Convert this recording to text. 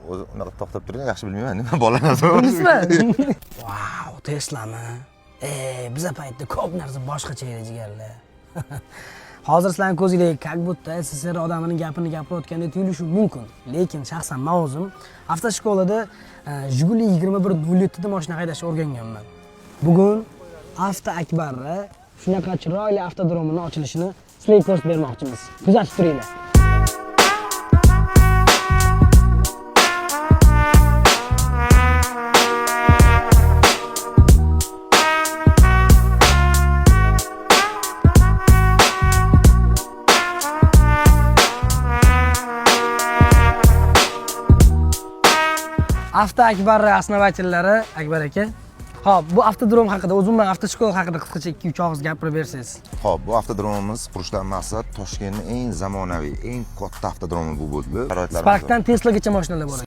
O'zi unaqa to'xtab turing, yaxshi bilmayman, nima bolalar. Bilmaysizmi? Vau, Teslami? Biza paytda ko'p narsa boshqacha edi, jigarlar. Hozir sizlarning ko'zinglarga как будто SSR odamining gapini gapirayotgandek tuyulishi mumkin. Lekin shaxsan men o'zim avtoshkolada Jiguli 2107 da mashina haydashni o'rganganman. Bugun Avto Akbarni shunaqa chiroyli avtodromini ochilishini sizlarga ko'rsatib bermoqchimiz. Kuzatib turinglar. Avto Akbarni основатель lari Akbar aka. Xo'p, bu avtodrom haqida, o'zi umuman avtoshkola haqida qisqacha 2-3 og'iz gapirib bersangiz. Xo'p, bu avtodromimiz qurishdan maqsad Toshkentning eng zamonaviy, eng katta avtodromi bu bo'ldi. Sharoitlarimiz Sparkdan Teslagacha mashinalar bor.